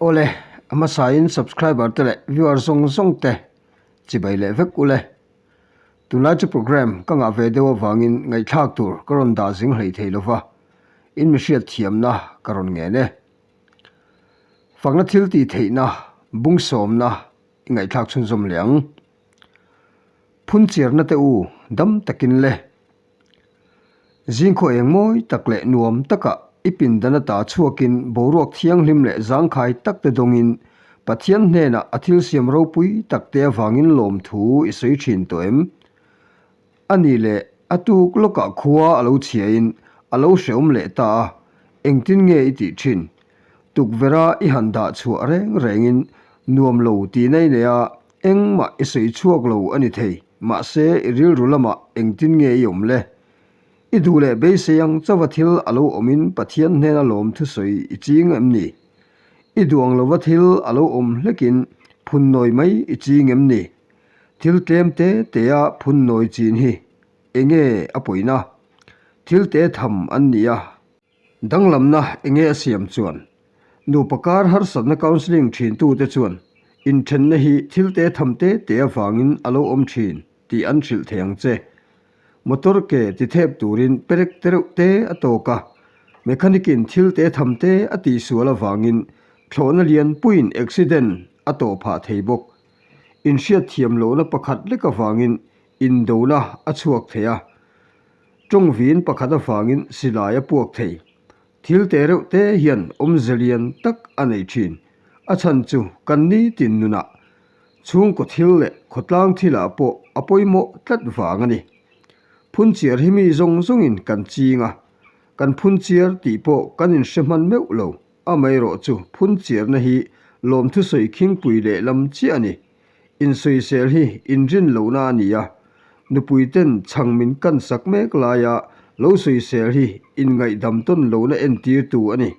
Awle, a hmasain subscriber te leh viewer zawng zawng te chibai leh vek ule. Tunlai chu program ka ngah ve deuh avangin ngaihthlak tur ka rawn dah zing hlei thei lova, in mi hriat thiamna ka rawn ngen e. Fakna thil tih theihna, bung sawmna i ngaihthlak chhunzawm leh ang. Phunchiarna te u dam takin le. Zingkhaw eng mawi tak leh nuam takah i pindan ata chhuakin boruak thianghlim leh zangkhai tak te dawngin Pathian hnenah a thil siam ropui tak te avangin lawmthu i sawi thin tawh em? A ni leh a tuk lawkah khua a lo chhiain a lo hrehawm leh ta a, engtin nge i tih thin? Tukverha i han dah chhuah reng rengin nuam lo tihna i nei a, engmah i sawi chhuak lo a ni thei. Mahse, i rilru lamah engtin nge i awm le? I duh leh beisei ang chauha thil a lo awmin Pathian hnena lawm thusawi i ching em ni? I duh ang lova thil a lo awm hlekin phunnawi mai i ching em ni? Thil tlem te tea phunnawi chin hi enge a pawina? Thil te tham an ni a. Danglamna enge a siam chuan? Nupa kar harsatna counselling thintute chuan inthenna hi thil te tham te te avangin a lo awm thin tih an hrilh thei ang che. Motor ke ti thep turin perek te reuh te a tawk a, mechanic in thil te tham te a tihsual avangin thlawhna lian puiin accident a tawh phah thei bawk. Inhriatthiam lohna pakhat lek avangin indona a chhuak thei a. Tawngvin pakhat avangin silai a puak thei. Thil te reuh te hian awmze lian tak a nei thin. A chhan chu kan nitin nunah chhungkaw thil leh khawtlang thilah pawh a pawimawh tlat vang a ni. Phunchiar hi mi zawng zawngin kan ching a, kan phunchiar tih pawh kan inhre hman meuh lo. Amaherawhchu phunchiarna hi lawmthusawi khingpui lehlam chiah a ni. Insawisel hi inrin lohna a ni a, nupuiten chhang min kan sak mek laia lo sawisel hi inngaihdam tawn lohna entirtu a ni.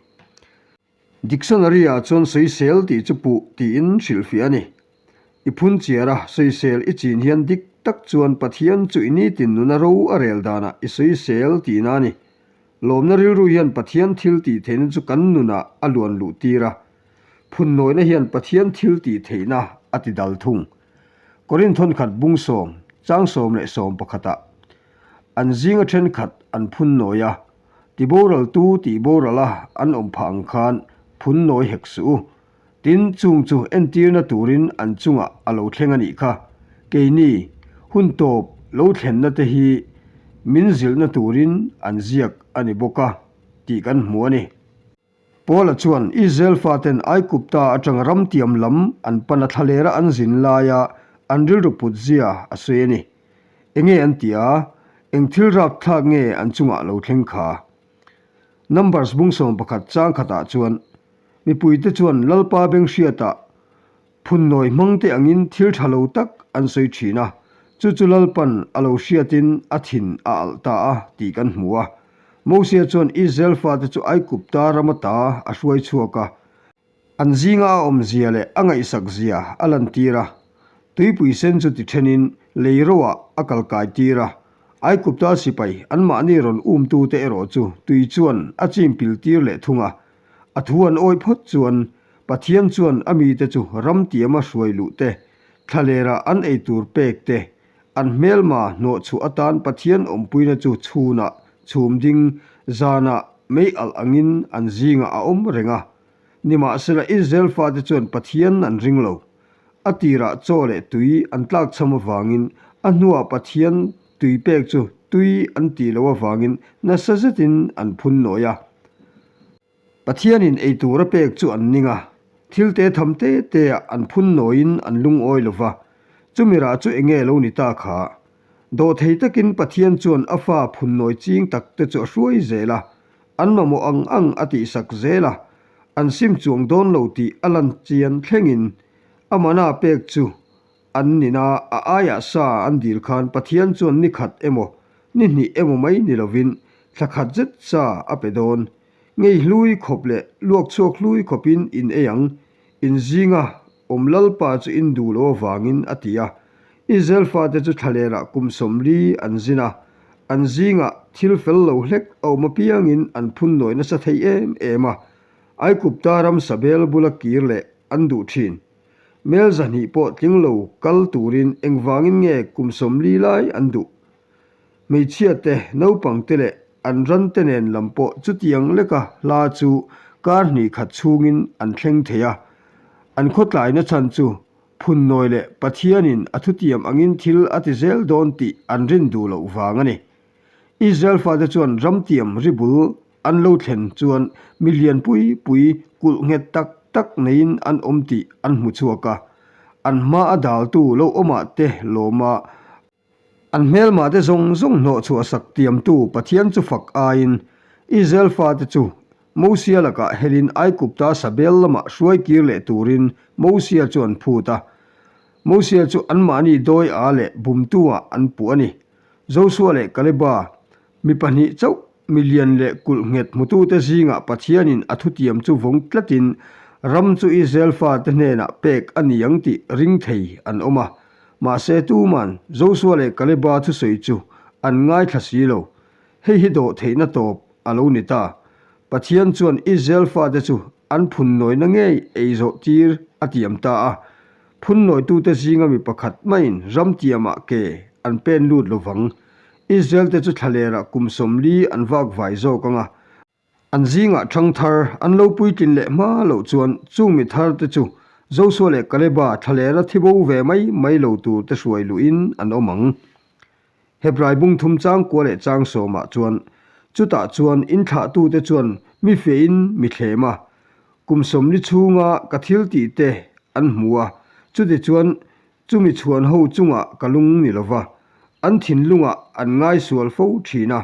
Dictionary-ah chuan sawisel tih chu puh tiin hrilhfiah a ni. I phunchiara sawisel i chin hian dik tak chuan Pathian chu i nitin nuna ro a rel danah i sawisel tihna a ni. Lawmna rilru hian Pathian thil tih theihna chu kan nunah a luan luh tir a. Phunnawina hian Pathian thil tih theihna a ti dal thung. Korinth thawnkhat bung sawm, chang 11 ah an zinga thenkhat an phunnawi a, tiboraltu tih borala an awm phah ang khan phunnawi hek suh u. Tin, chung chu entirna turin an chungah a lo thleng a nih kha. Keini, hun tawp lo thlenna te hi min zilhna turin an ziak a ni bawk a tih kan hmu a ni. Paula chuan Israel faten Aigupta atanga ramtiam lam an pan a thlalera an zin laia an rilru put zia a sawi a ni. Enge an ti a, eng thil rapthlak nge an chungah lo thleng kha? Numbers bung 11 chang khatah chuan Mipuite chuan Lalpa Benghriatah phunnawi hmangte angin thil tha lo tak an sawi thin a, chu chu Lalpan a lo hriatin a thin a alh ta a tih kan hmu a. Mosia chuan Israel fate chu Aigupta ram ata a hruai chhuak a, an zinga a awmzia leh a ngaihsak zia a lantir a, tuipui sen chu ti thenin lei roah a kalkai tir a, Aigupta sipai anmahni rawn umtute erawh chu tui chuan a chim pil tir leh thung a, A thu an awih phawt chuan Pathian chuan a mite chu ram tiama hruai luh te, thlalera an ei tur pek te, an hmelma hnawhchhuah atan Pathian awmpuina chu chhunah chhum ding, zanah mei alh angin an zingah a awm reng a. Nimahsela Israel fate chuan Pathian an ring lo. A tirah chaw leh tui an tlakchham avangin a hnuah Pathian tui pek chu tui an tih loh avangin nasa zetin an phun nawi a. Pathianin ei tur a pek chu an ning a, thil te tham te te-ah an phun nawiin an lungawi lo va, chumi rah chu enge lo ni ta kha? Dawhthei takin Pathian chuan a fa phun nawi ching tak te chu a hruai zel a, an mamawh ang ang a tihsak zel a, an sim chuang dawn lo tih a lan chian thlengin a mana pek chu an nina a aiah sa an dil khan Pathian chuan ni khat emaw ni hnih emaw mai ni lovin thla khat zet sa a pe dawn. Ngei hlui khawp leh luak chhuak hlui khawpin in ei ang, in zinga awm Lalpa chu in duh loh avangin a ti a. Israel fate chu thlalerah kum 40 an zin a, an zingah thil fel lo hlek a awm apiangin an phun nawi nasa thei em em a. Aikupta ram sabel bula kir leh an duh thin. Mel 200 pawh tling lo kal turin engvangin nge kum 40 lai an duh? Hmeichhia te, naupang te leh an ran te nen lam pawh chutiang leka hla chu kar hnih khat chhungin an thleng thei a. An khawtlaina chhan chu phunnawi leh Pathianin a thutiam angin thil a ti zel dawn tih an rin duh loh vang a ni. Israel fate chuan ramtiam ri bul an lo thlen chuan mi lian pui pui kulh nghet tak tak neiin an awm tih an hmu chhuak a. An hma a daltu lo awmah te lawma An hmelmahte zawng zawng hnawh chhuahsak tiamtu Pathian chu fak aiin Israel fate chu Mosia lakah helin Aigupta sabel lamah hruai kir leh turin Mosia chu an phut a. Mosia chu anmahni dawi a leh bumtu-ah an puh a ni. Josua leh Kaleba, mi pahnih chauh mi lian leh kulh nghet hmutute zingah Pathianin a thutiam chu vawng tlatin ram chu Israel fate hnenah pek a ni ang tih ring thei an awm a. Mahse tuman Josua leh Kaleba thusawi chu an ngaithla si lo. Hei hi dawh theihna tawp a lo ni ta. Pathian chuan Israel fate chu an phunnawina ngei ei zawh tir a tiam ta a. Phunnawitute zinga mi pakhat maiin ram tiamah ke an pen lut lovang. Israel te chu thlalerah kum 40 an vak vai zawk ang a. An zingah ṭhang thar an lo puitlin leh hma loh chuan chung mi thar te chu Josua leh Kaleba thlalera thibo ve mai mai lo tur te hruai luhin an awm ang. Hebrai bung thum chang kua leh chang sawmah chuan chutah chuan inthlahtute chuan mi fein mi thlem a, kum 40 chhunga ka thil tih te an hmu a, chutichuan chumi chhuan ho chungah ka lung ni lova, an thinlungah an ngaisual fo thin a.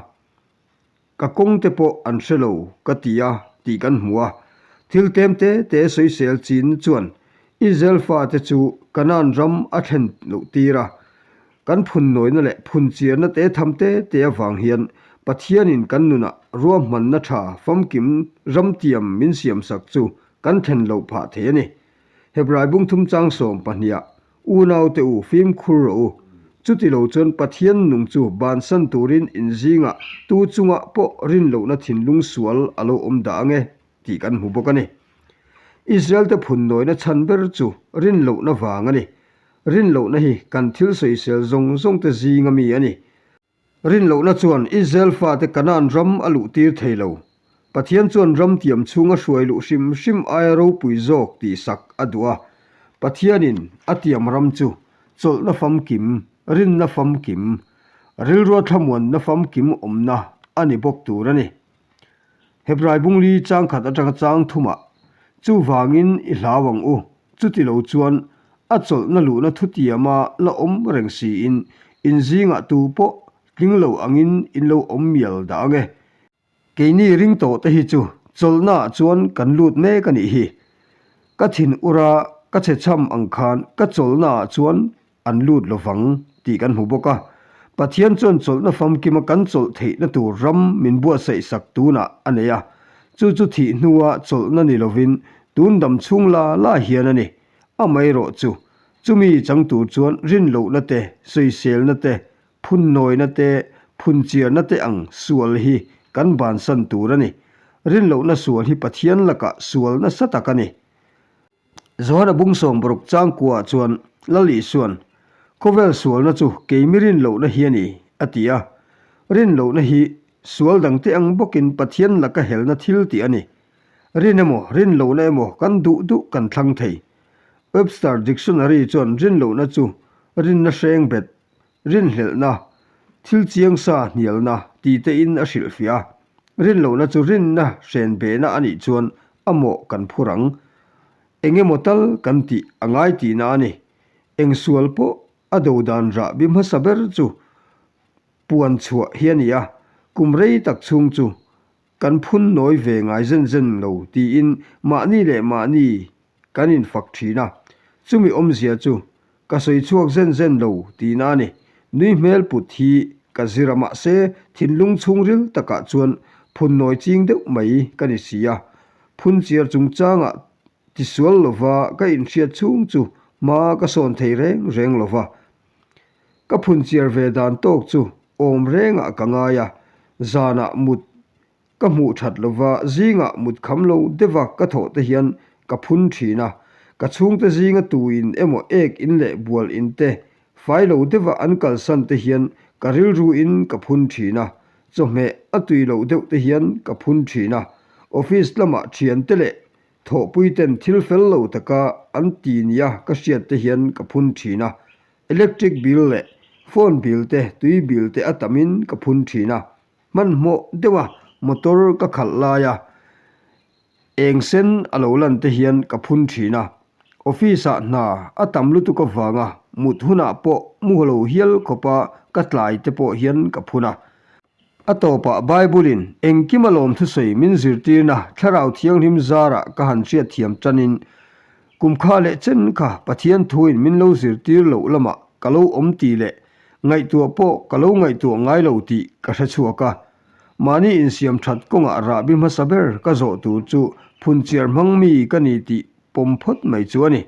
Ka kawng te pawh an hre lo ka ti a tih kan hmu a. Thil tlem te te sawisel chin chuan Israel fate chu Kanaan ram a thlen loh tir a. Kan phunnawina leh phunchiarna te tham te te avang hian Pathianin kan nunah ruahmanna tha famkim ramtiam min siamsak chu kan thlen loh phah thei a ni. Hebrai bung thum chang 12ah Unaute u, fimkhur rawh u. Chuti lo chuan Pathian nung chu bansan turin in zingah tu chungah pawh rin lohna thinlung sual a lo awm dah ang e, tih kan hmu bawk a ni. Israelte phunnawina chhan ber chu rin lohna vang a ni. Rin lohna hi kan thil sawisel zawng zawngte zinga mi a ni. Rin lohna chuan Israel fate Kanaan ram a luhtir thei lo. Pathian chuan ram tiam chhunga hruai luh hrim hrim aia ropui zawk tihsak a duh a. Pathianin a tiam ram chu chawlhna famkim, rinna famkim, rilrua thlamuanna famkim awmna a ni bawk tur a ni. Hebrai bungli chang khat atanga chang thumah, Chuvangin i hlau ang u, chuti lo chuan a chawlhna luhna thutiama la awm reng siin in zingah tu pawh tling lo angin in lo awm mial dah ang e. Keini ring tawh te hi chu chawlhnaah chuan kan lut mek a nih hi. Ka thin ura ka chhe chham ang khan ka chawlhnaah chuan an lut lo vang tih kan hmu bawk a. Pathian chuan chawlhna famkima kan chawlh theihna tur ram min buatsaih sak tunah a nei a. Chu chu thih hnua chawlhna ni lovin tun dam chhung la la hian a ni. Amaherawh chu, chumi chang tur chuan rinlohna te, sawiselna te, phunnawina te, phunchiarna te ang sual hi kan bansan tur a ni. Rinlohna sual hi Pathian lakah sual nasa tak a ni. Johana bung 60 changkuaah chuan Lal Isuan, Khawvel sualna chu keimi rinlohna hi a ni, a ti a. Rinlohna hi sual dangte ang bawkin Pathian laka helna thil tih a ni. Rin emaw, rin lohna emaw kan duh duh kan thlang thei. Webster Dictionary chuan rin lohna chu rinna hreng bet, rinhlelhna, thil chiang sa hnialna ti tein a hrilhfiah a. Rin lohna chu rinna hren behna a nih chuan a mawh kan phur ang. Eng emaw tal kan tih a ngai tihna a ni. Eng sual pawh a do dan rah bi hmasa ber chu puan chhuah hi a ni a, kum rei tak chhung chu Kan phun nawi ve ngai zen zen lo tiin mahni leh mahni kan infak thin a, chumi awmzia chu ka sawi chhuak zen zen lo tihna a ni. Nui hmel put hi ka zir a mahse thinlung chhungril takah chuan phun nawi ching deuh mai ka ni si a, phun chiar chungchangah tisual lova ka inhriat chhung chu hma ka sawn thei reng reng lova. Ka phun chiar ve dan tawk chu awm rengah ka ngai a, zanah mut. Ka hmuh that lova zingah mut kham lo deuha ka thawh te hian ka phun thin a. Ka chhungte zinga tuin emaw ek in leh bual in te fai lo deuha an kalsan te hian ka rilruin ka phun thin a. Chawhmeh a tui loh deuh te hian ka phun thin a. Office lamah thiante leh thawhpuiten thil fel lo taka an ti nia ka hriat te hian ka phun thin a. Electric bill leh phone bill te tui bill te a tamin ka phun thin a. Hmanhmawh deuha motor ka khalh laia eng sen a lo lan te hian ka phun thin a. Office ah hna a tam lutuk avanga mut hunah pawh mu lo hial khawpa ka tlai te pawh hian ka phun a. A tawpah Bible-in engkim a lawm thusawi min zirtirna Thlarau Thianghlim zarah ka han hriatthiam tanin kum kha leh chen kha Pathian thuin min lo zirtir loh lamah ka lo awm tih leh Ngaihtuah pawh ka lo ngaihtuah ngai lo tih ka hre chhuak a. Mahni insiam that kawngah rahbi hmasa ber ka zawh tur chu phunchiar hmang mi ka ni tih pawm phawt mai chu a ni.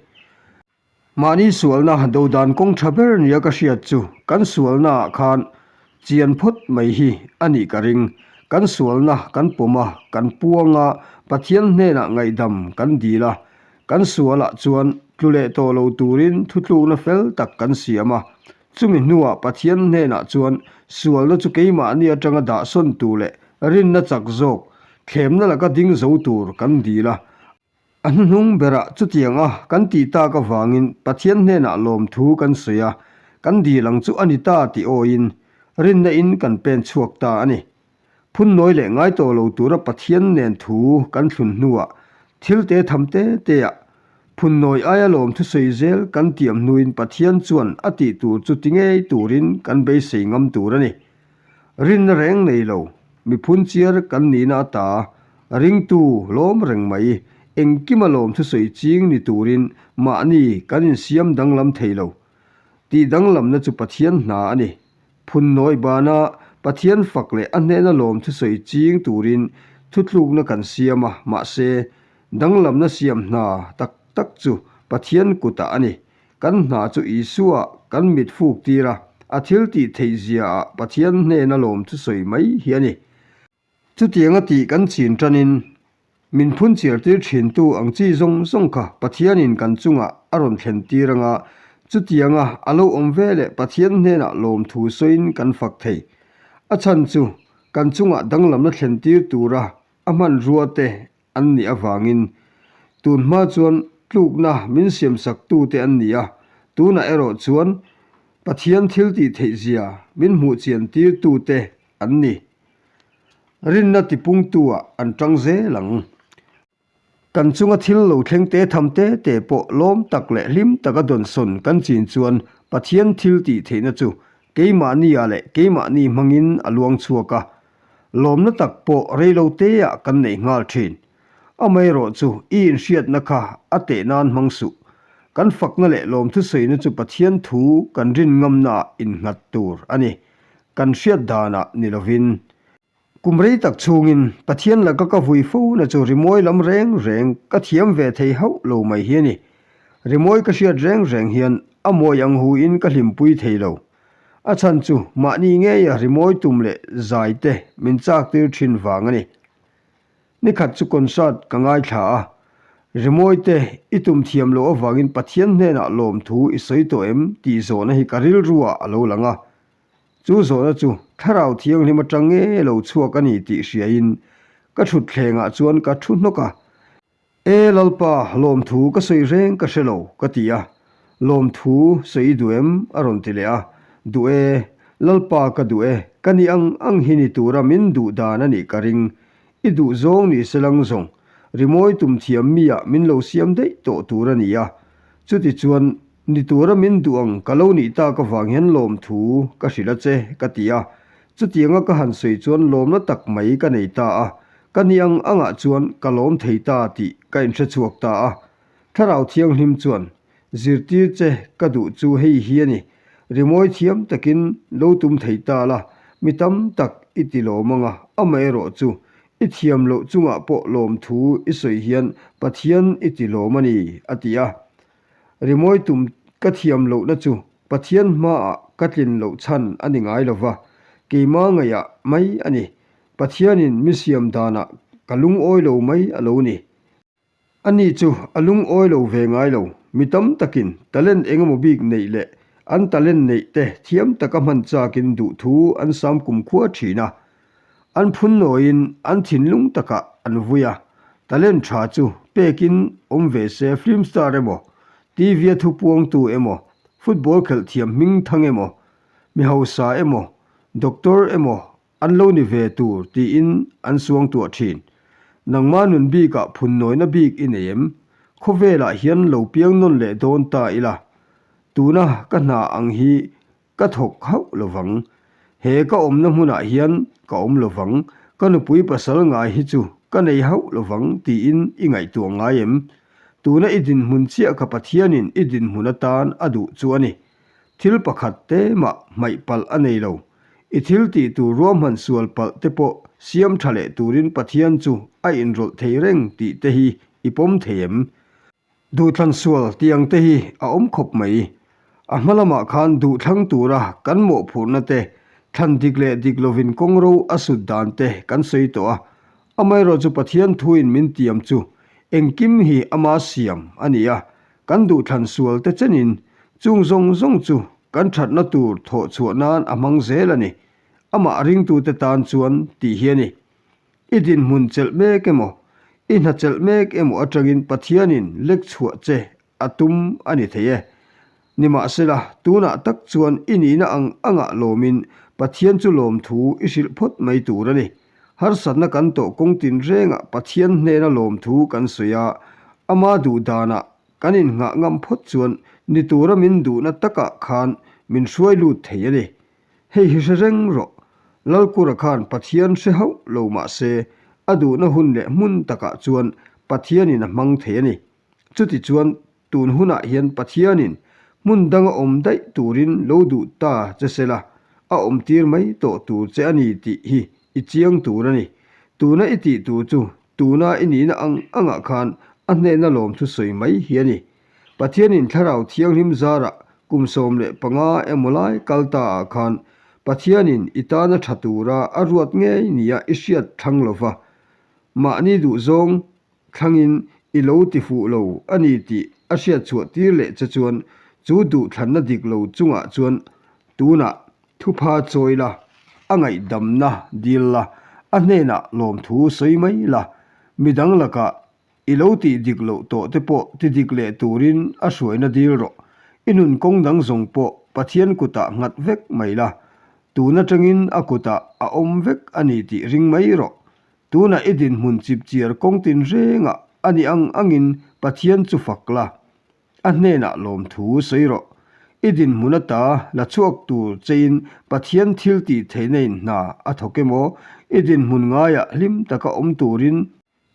Mahni sualna dodan kawng tha ber nia ka hriat chu kan sualnaah khan chian phawt mai hi a nih ka ring. Kan sualna kan pawm a, kan puang a, Pathian hnenah ngaihdam kan dil a, Kan sualah chuan tlu leh tawh lo turin thutlukna fel tak kan siam a. Chumi hnuah Pathian hnenah chuan sualna chu keimahni atanga dahsawn tur leh rinna chak zawk thlemna laka ding zo tur kan dil a. A hnuhnung berah chutiang a kan tih tak avangin Pathian hnenah lawmthu kan sawi a, kan dil ang chu a ni ta tih awiin rinna in kan pen chhuak ta a ni. Phunnawi leh ngai tawh lo tura Pathian nen thu kan thlun hnuah thil te tham te teah phunnawi aia lawm thusawi zel kan tiam hnuin Pathian chuan a tih tur chu ti ngei turin kan beisei ngam tur a ni. Rinna reng nei lo, mi phunchiar kan nihna ata ringtu lawm reng mai, engkima lawm thusawi ching ni turin mahni kan insiam danglam thei lo. Tih danglamna chu Pathian hna a ni. Phunnawi bana Pathian fak leh a hnehna lawm thusawi ching turin thutlukna kan siam a, mahse, danglamna siam hna tak tak chu Pathian kutah a ni. Kan hna chu Isua kan mit fuk tir a, a thil tih theih ziaah Pathian hnehna lawm thusawi mai hi a ni. Chutianga tih kan chin tanin min phun chiartir thintu ang chi zawng zawng kha Pathianin kan chungah a rawn thlen tir anga, chutianga a lo awm ve leh Pathian hnenah lawmthu sawiin kan fak thei. A chhan chu kan chungah danglamna thlen tir tura a hmanrua te an nih avangin tun hma chuan tlukna min siamsaktute an ni a, tunah erawh chuan Pathian thil tih theihzia min hmuh chian tirtute an ni. Rinna tipungtu-ah an tang zel ang. Kan chunga thil lo thleng te tham te te pawh lawm tak leh hlim taka dawnsawn kan chin chuan Pathian thil tih theihna chu keimahni-ah leh keimahni hmangin a luang chhuak a, lawmna tak pawh reilo te-ah kan neih nghal thin. Amaherawh chu i inhriatna kha a teh nan hmang suh. Kan fakna leh lawmthusawina chu Pathian thu kan rin ngamnaah innghat tur a ni. Kan hriat danah ni lovin, kum rei tak chhungin Pathian laka ka vui fo na chu rimawi lam reng reng ka thiam ve thei hauh lo mai hi a ni. Rimawi ka hriat reng reng hian a mawi ang hu in ka hlimpui thei lo. A chhan chu mahni ngeia rimawi tum leh zai te min chak tir thin vang a ni. Nikhat chu concert ka ngaithla a, rimawi te i tum thiam loh avangin Pathian hnenah lawmthu i sawi tawh em tih zawhna hi ka rilru ah a lo lang a. Chu zawhna chu Thlarau Thianghlim atang nge lo chhuak a ni tih hriain ka thutthlengah chuan ka thu hnawk a. E Lalpa, lawmthu ka sawi reng ka hre lo, ka ti a. Lawmthu sawi i duh em? a rawn ti leh a. Duh e, Lalpa ka duh e, ka nih ang ang hi ni tura min duh dan a nih ka ring. I duh zawng ni se lang zawng, rimawi tum thiam mi ah min lo siam daih tawh tur a ni a. Chutichuan, Ni tura min duh ang ka lo nih tak avang hian lawmthu ka hrilh a che, ka ti a. Chutianga ka han sawi chuan lawmna tak mai ka nei ta a, ka ni ang angah chuan ka lawm thei ta tih ka inhre chhuak ta a. Thlarau Thianghlim chuan, Zirtir che ka duh chu hei hi a ni, rimawi thiam takin lo tum thei ta la, mi tam tak i ti lawm ang a, amaherawh chu i thiam loh chungah pawh lawmthu i sawi hian Pathian i ti lawm a ni, a ti a. Rimawi tum ka thiam lohna chu Pathian hmaah ka tlin loh chhan a ni ngai lo va, keimah ngaihah mai a ni. Pathianin mi siam danah ka lungawi lo mai a lo ni. Ani chu a lungawi lo ve ngai lo. Mi tam takin talent engemaw bik neih leh an talent neih te thiam taka hman chakin duhthu an sam kumkhua thin a. An phun nawiin an thinlung takah an vui a. Talent tha chu pekin awm ve se film star emaw, TV-a thupuangtu emaw, football khelh thiam hming thang emaw, mi hausa emaw, doctor emaw An lo ni ve tur tiin an suang tuah thin. Nangma nun bikah phunnawina bik i nei em? Khawvelah hian lo piang nawn leh dawn ta ila. Tuna ka hna ang hi ka thawk hauh lovang. He ka awmna hmunah hian ka awm lovang. Ka nupui pasal ngai hi chu ka nei hauh lovang tiin i ngaihtuah ngai em? Tuna i dinhmun chiah kha Pathianin i dinhmun atan a duh chu a ni. Thil pakhat te mah hmaih palh a nei lo. I thil tih tur ruahman sual palh te pawh siam tha leh turin Pathian chu a inrawlh thei reng tih te hi i pawm thei em? Duhthlan sual tih ang te hi a awm khawp mai. A hma lamah khan duhthlang tura kan mawhphurhna te, thlan dik leh dik lovin kawngro a sut dan te kan sawi tawh a. Amaherawh chu Pathian thuin min tiam chu engkim hi ama siam a ni a, Kan duhthlan sual te chenin chung zawng zawng chu kan thatna tur thawh chhuah nan a hmang zel a ni. Amah ringtute tan chuan tih hi a ni. I dinhmun chelh mek emaw, i hna chelh mek emaw atangin Pathianin lek chhuah che a tum a ni thei e. Nimahsela, tunah tak chuan i nihna ang angah lawmin Pathian chu lawmthu i hrilh phawt mai tur a ni. Harsatna kan tawh kawng tinrengah Pathian hnena lawmthu kan sawi a, ama duh danah kan innghah ngam phawt chuan ni tura min duhna takah khan min hruai lut thei a ni. Hei hi hre reng rawh, Lalkura khan Pathian hre hauh lo mah se, a duhna hun leh hmun takah chuan Pathianin a hmang thei a ni. Chutichuan Tun hunah hian Pathianin hmun danga awm daih turin lo duh ta che sela, a awmtir mai tawh tur che a ni tih hi i chiang tur a ni. Tuna i tih tur chu tuna i nihna ang angah khan a hnehna lawmthu sawi mai hi a ni. Pathianin Thlarau Thianghlim zarah kum 15 emaw lai kal ta ah khan Pathianin i tana tha tura a ruat ngei nia i hriat thlang lova, mahni duhzawng Thlangin i lo ti fuh lo a ni tih a hriat chhuah tir leh che chuan chu duhthlanna dik lo chungah chuan tunah thupha chawi la, a ngaihdamna dil la, a hnenah lawmthu sawi mai la, midang lakah i lo tih dik loh tawh te pawh ti dik leh turin a hruaina dil rawh. I nun kawng dang zawng pawh Pathian kutah nghat vek mai la, tun atangin a kutah a awm vek a ni tih ring mai rawh. Tunah i dinhmun chipchiar kawng tinrengah a nih ang angin Pathian chu fak la, a hnenah lawmthu sawi rawh. I dinhmun ata la chhuak tur chein Pathian thil tih theihna in hna a thawk emaw, i dinhmun ngaiah hlim taka awm turin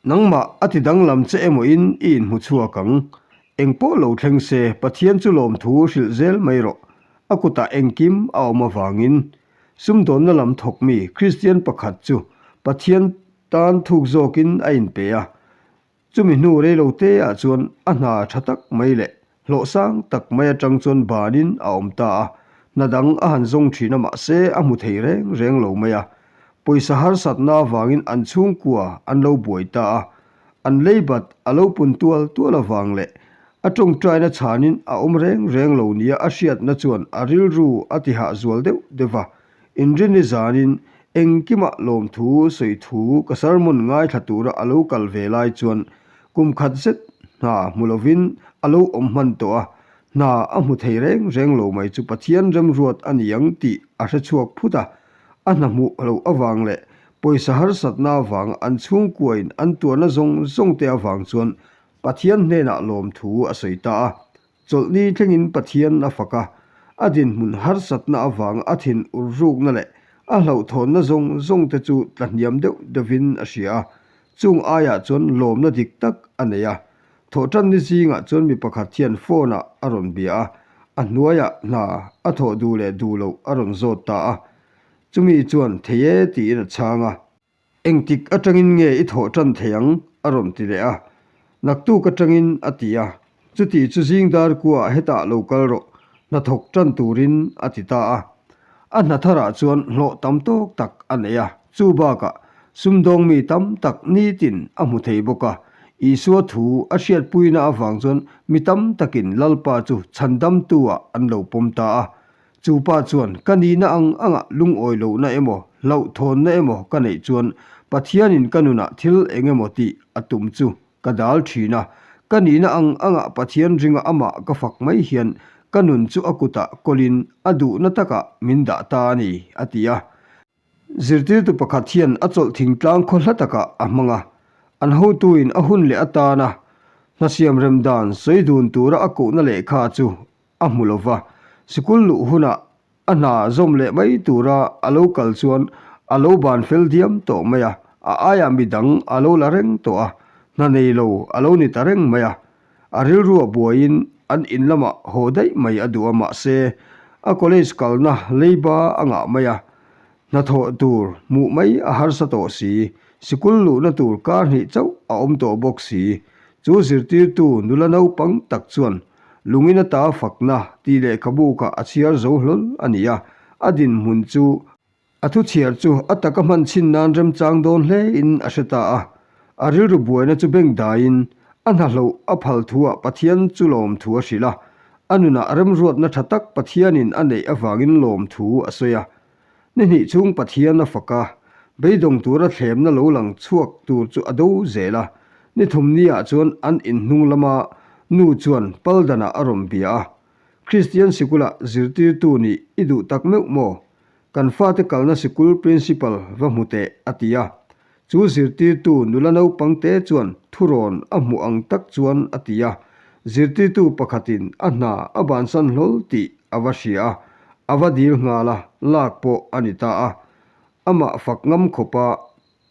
nangmah a ti danglam che emaw in i inhmu chhuak ang. Engpawh lo thleng se Pathian chu lawmthu hrilh zel mai rawh, a kutah engkim a awm avangin. Sumdawnna lam thawk mi Kristian pakhat chu Pathian tan thuk zawkin a inpe a. Chumi hnu reilo te ah chuan a hna tha tak mai leh hlawh sang tak mai atang chuan banin a awm ta a. Hna dang a han zawng thin a mahse a hmu thei reng reng lo mai a. Pawisa harsatna avangin an chhungkua an lo buai ta a. An leibat a lo pun tual tual avang leh a tawngtaina chhanin a awm reng reng lo nia a hriatna chuan a rilru a ti hah zual deuh deuh va. Inrini zanin engkimah lawmthu sawi thu ka sermon ngaithla tura a lo kal ve lai chuan kum khat zet hna hmu lovin a lo awm hman tawh a, hna a hmu thei reng reng lo mai chu Pathian remruat a ni ang tih a hre chhuak phut a. A hna hmuh loh avang leh pawisa harsatna avanga an chhungkuain an tuarna zawng zawng te avang chuan Pathian hnenah lawmthu a sawi ta a. Chawlhni thlengin Pathian a fak a, a dinhmun harsatna avanga a thin ur rukna leh a hlauhthawnna zawng zawng te chu tlahniam deuh deuhin a hria a, chung aiah chuan lawmna dik tak a nei a. Thawhtanni zingah chuan mi pakhat hian phone-ah a rawn bia a, a hnuaiah hna a thawh duh leh duh loh a rawn zawt ta a. Chumi chuan thei e tiin a chhang a. Engtik atangin nge i thawh tan thei ang? a rawn ti leh a. Naktuk atangin a ti a. Chuti chu zing dar kuaah hetah lo kal rawh, hnathawk tan turin a ti ta a. A hna tharah chuan hlawh tam tawk tak a nei a, chu bakah. Sumdawng mi tam tak nitin a hmu thei bawk a. Isua thu a hriatpuina avang chuan mi tam takin Lalpa chu chhandamtu-ah an lo pawm ta a. Chu pa chuan, Ka nihna ang anga lungawi lohna emaw, hlauhthawnna emaw ka neih chuan Pathianin ka nunah thil eng emaw tih a tum chu ka dal thin a. Ka nihna ang anga Pathian ringa amah ka fak mai hian ka nun chu a kutah kawlin a duhna takah min dah ta a ni, a ti a. Zirtirtu pakhat hian a chawlh thingtlang khaw hla takah a hmang a, an hotuin a hun leh atana hna siam rem dan sawi dun tura a kohna lehkha chu a hmu lo va. Sikul luh hunah a hna zawm leh mai tura a lo kal chuan a lo ban fel diam tawh mai a, a aiah midang a lo la reng tawh a, hna nei lo a lo ni ta reng mai a. A rilru a buaiin an in lamah haw daih mai a duh a mahse a college kalna leiba a ngah mai a, hnathawh tur hmuh mai a harsa tawh si, sikul luhna tur kar hnih chauh a awm tawh bawk si. Chu zirtirtu nula naupang tak chuan lungin ata fakna tih lehkhabu kha a chhiar zo hlawl a ni a, a dinhmun chu A thu chhiar chu a taka hman chhin nan remchang dawn hle in a hre ta a. A rilru buaina chu beng daiin a hnahloh a phal thuah Pathian chu lawmthu a hrilh a. A nunah remruatna tha tak Pathianin a neih avangin lawmthu a sawi a. Ni hnih chhung Pathian a fak a, beidawng tura thlemna lo lang chhuak tur chu a do zel a. Ni thum niah chuan an inhnung lama nu chuan Paldanah a rawn bia a. Kristian sikula zirtirtu nih i duh tak meuh maw? Kan fate kalna sikul principal va hmu teh, a ti a. Chu zirtirtu nula naupang te chuan thurawn a hmuh ang tak chuan a ti a. Zirtirtu pakhatin a hna a bansan hlawl tih a va hria a, a va dil nghal a, lak pawh a ni ta a. Amah fak ngam khawpa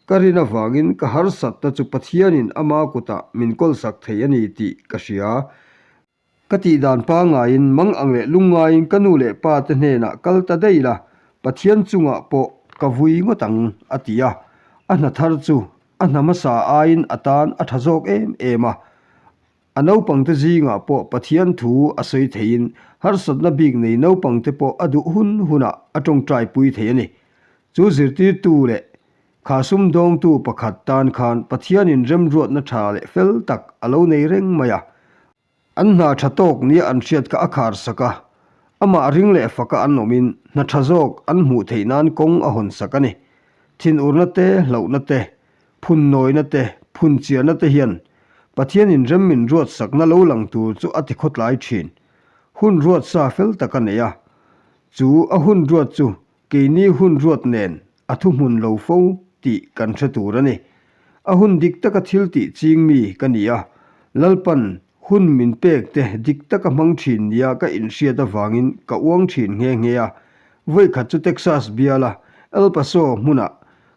ka rin avangin ka harsatna chu Pathianin ama kutah min kawlsak thei a ni tih ka hria. Ka tih dan pangaiin mang ang leh lungngaiin ka nu leh pa te hnenah kal ta daih la, Pathian chungah pawh ka vui ngawt ang, a ti a. A hna thar chu a hna hmasa aiin a tan a tha zawk em em a. A naupangte zingah pawh Pathian thu a sawi theiin harsatna bik nei naupangte pawh a duh hun hunah a tawngtai pui thei a ni. Chu zirtirtu leh kha sumdawngtu pakhat tan khan Pathianin remruatna tha leh fel tak a lo nei reng mai a. An hna tha tawk nia an hriat kha a khar sak a, amah ring leh faka an awmin hna tha zawk an hmuh theih nan kawng a hawn sak a ni. Thinurna te, hlauhna te, phun nawina te, phun chiarna te hian Pathianin rem min ruat sakna lo lang tur chu a ti khawtlai thin. Hun ruat sa fel tak a nei a, chu a hun ruat chu Keini hun ruat nen a thuhmun lo fo tih kan hre tur a ni. A hun dik taka thil tih ching mi ka ni a, Lalpan hun min pek te dik taka hmang thin nia ka inhriat avangin ka uang thin nghe nghe a. Vawikhat chu Texas biala El Paso hmunah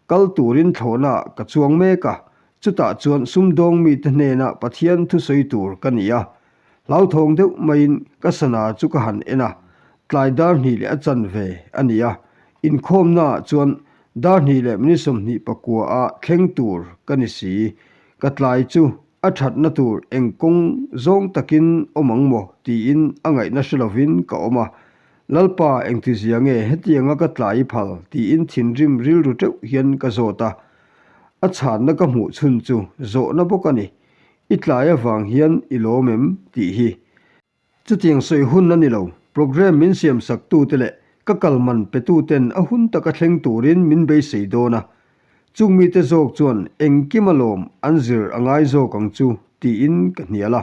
kal turin thlawhnaah ka chuang mek a, chutah chuan sumdawng mite hnena Pathian thusawi tur ka ni a. Hlauthawng deuh maiin ka sana chu ka han en a, tlai dar hnih leh a chanve a ni a, inkhawmnaah chuan dar hnih leh minute 29 ah thleng tur ka ni si, ka tlai chu a thatna tur eng kawng zawng takin awm ang maw tiin a ngaihna hre lovin ka awm a, Lalpa engtizia nge hetianga ka tlai i phal tiin thinrim rilru teuh hian ka zawt a, a chhanna ka hmuh chhun chu zawhna bawk a ni. I tlai avang hian i lawm em? tih hi. Chutiang sawi hun a ni lo. Programme min siam sak tute leh ka kal man pe tuten a hun taka thleng turin min beisei dawn a. Chung mite zawk chuan engkim a lawm an zir a ngai zawk ang chu tiin ka hnial a.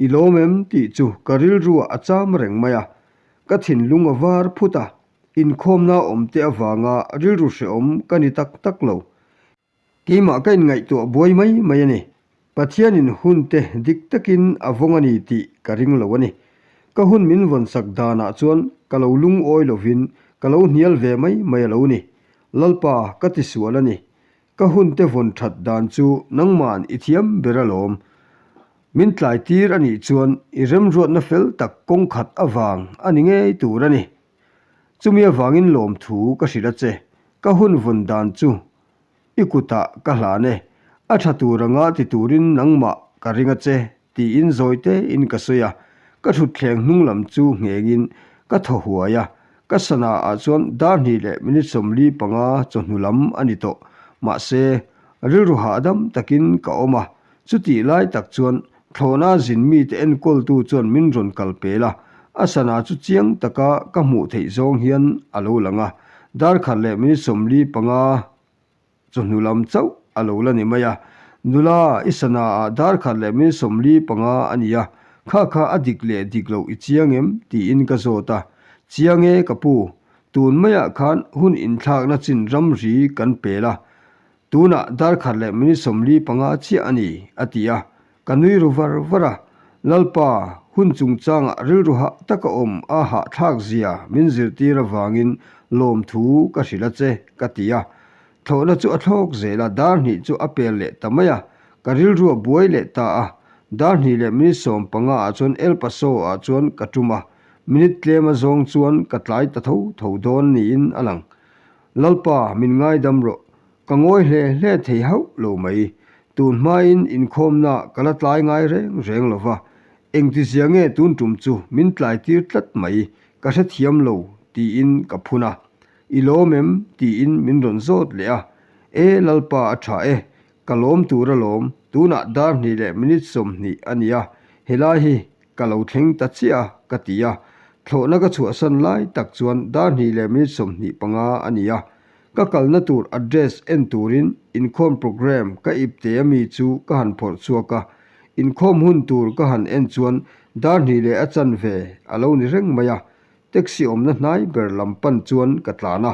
I lawm em? tih chu ka rilruah a cham reng mai a. Ka thinlung a var phut a. Inkhawmna awmte avanga rilru hrehawm ka ni tak tak lo. Keimah ka inngaihtuah buai mai mai a ni. Pathianin hun te dik takin a vawng a ni tih ka ring lo a ni. Ka hun min vawnsak danah chuan ka lo lungawi lovin ka lo hnial ve mai mai a lo ni. Lalpa, ka tisual a ni. Ka hun te vawn that dan chu nangma'n i thiam ber alawm. Min tlai tir a nih chuan i remruatna fel tak kawng khat avang a ni ngei tur a ni. Chumi avangin lawmthu ka hrilh a che, ka hun vawn dan chu i kutah ka hlan e, a tha tur anga ti turin nangmah ka ring a che, tiin zawi tein ka sawi a, ka thutthleng hnung lam chu nghengin ka thaw huai a, ka sana ah chuan dar hnih leh minute 45 chawhnu lam a ni tawh. Mahse, rilru hahdam takin ka awm a, chutih lai tak chuan thlawhna zin mite enkawltu chuan min rawn kal pel a, a sana chu chiang taka ka hmuh theih zawng hian a lo lang a, dar khat leh minute 45 Chawhnu lam chauh a lo la ni mai a, Nula, i sana ah dar khat leh minute 45 a ni a, kha kha a dik leh dik loh i chiang em? tiin ka zawt a. Chiang e ka pu, tun maiah khan hun inthlakna chin ramri kan pel a, tunah dar khat leh minute 45 chiah a ni, a ti a. Ka nui ru var var a, Lalpa, hun chungchangah rilru hah taka awm a hahthlak zia min zirtir avangin lawmthu ka hrilh a che, ka ti a. Thlawhna chu a thlawk zel a, dar hnih chu a pel leh ta mai a, ka rilru a buai leh ta a. Dar hnih leh minute 15 ah chuan El Paso ah chuan ka tum a, minute tlem a zawng chuan ka tlai ta tho tho dawn niin a lang. Lalpa, min ngaidam rawh, Ka ngawi hle hle thei hauh lo mai. Tun hmain inkhawmna ka la tlai ngai reng reng lo va, engtizia nge tun tum chu min tlai tir tlat mai, ka hrethiam lo tiin ka phun a. I lawm em? tiin min rawn zawt leh a. E Lalpa a tha e, ka lawm tur alawm, tunah dar hnih leh minute 20 a nia, helai hi ka lo thleng ta chiah a ka ti a. Thlawhna ka chhuahsan lai tak chuan dar hnih leh minute 25 a ni a. Ka kalna tur address en turin inkhawm programme ka ipte ami chu ka han phawrh chhuak a, inkhawm hun tur ka han en chuan dar hnih leh a chanve a lo ni reng mai a, taxi awmna hnai ber lam pan chuan ka tlan a,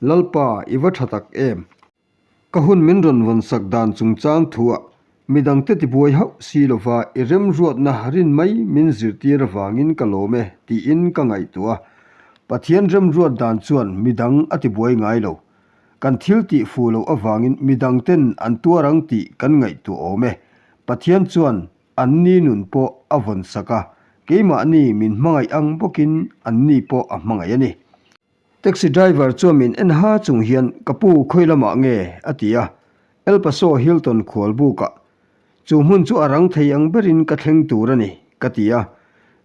Lalpa i va tha tak em? Ka hun min rawn vawnsak dan chungchang thuah midangte tibuai hauh si lova i remruatna rin mai min zirtir avangin ka lawm e tiin ka ngaihtuah a. Pathian remruat dan chuan midang a tibuai ngai lo. Kan thil tih fuh loh avangin midangten an tuar ang tih kan ngaihtuah awm e. Pathian chuan anni nun pawh a vawnsak a, keimahni min hmangaih ang bawkin anni pawh a hmangaih a ni. Taxi driver chuan min en ha chung hian ka pu khawi lamah nge a ti a, El Paso Hilton khual bukah. Chu hmun chu a rang thei ang berin ka thleng tur a ni, ka ti a.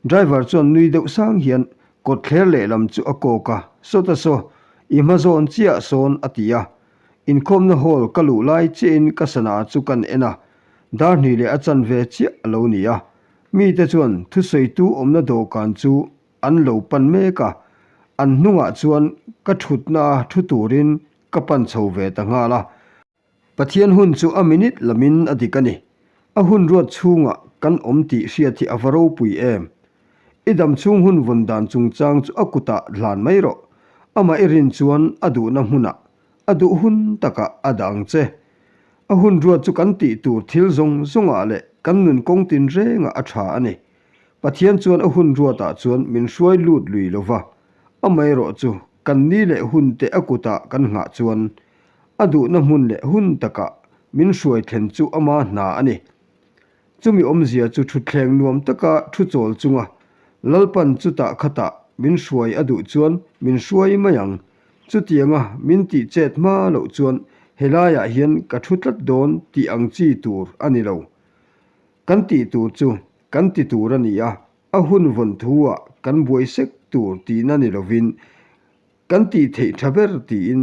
Driver chuan nui deuh sang hian kawt thler lehlam chu a kawk a, Sawta saw, i hma zawn chiah sawn a ti a. Inkhawmna hall ka luh lai chiahin ka sana chu kan en a, dar hnih leh a chanve chiah a lo ni a. Mite chuan thusawitu awmna dawhkan chu An lo pan mek a, an hnungah chuan ka thutna a thu turin ka pan chho ve ta nghal a. Pathian hun chu a minute lamin a dik a ni. A hun ruat chhungah kan awm tih hriat hi a va ropui em. I dam chhung hun vawn dan chungchang chu a kutah hlan mai rawh. Amah i rin chuan a duhna hmunah, a duh hun takah a dah ang che. A hun ruat chu kan tih tur thil zawng zawngah leh kan nun kawng tinrengah a tha a ni. Pathian chuan a hun ruatah chuan min hruai lut lui lo va, amaherawh chu kan ni leh hunte a kutah kan nghah chuan a duhna hmun leh hun takah min hruai thlen chu ama hna a ni. Chumi awmzia chu thutthleng nuam taka thu chawl chunga Lalpan chutah khatah min hruai a duh chuan min hruai mai ang. Chutianga min tih chet hma loh chuan helaiah hian ka thu tlat dawn tih ang chi tur a ni lo. Kan tih tur chu kan ti tur a ni a, a hun vawn thu-ah kan buai sek tur tihna ni lovin kan tih theih tha ber tiin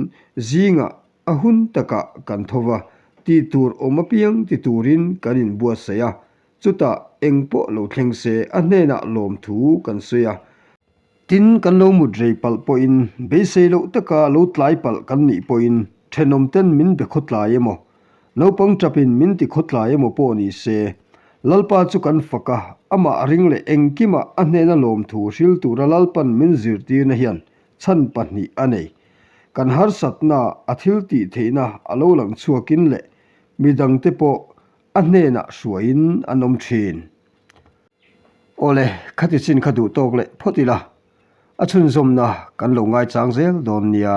zingah a hun takah kan tho va, tih tur awm apiang ti turin kan inbuatsaih a, chutah eng pawh lo thleng se a hnenah lawmthu kan sawi a. Tin, kan lo mut rei palh pawhin, beisei loh taka lo tlai palh kan nih pawhin thenawmten min be khawtlai emaw, naupang tapin min ti khawtlai emaw pawh ni se, Lalpa chu kan fak a, amah ring leh engkimah a hnena lawmthu hril tura Lalpan min zirtirna hian chhan pahnih a nei. Kan harsatna a thil tih theihna a lo lang chhuakin leh midangte pawh a hnenah hruaiin an awm thin. Awle, khati chin kha duh tawk leh phawt ila, a chhunzawmna kan lo ngaichang zel dawn nia.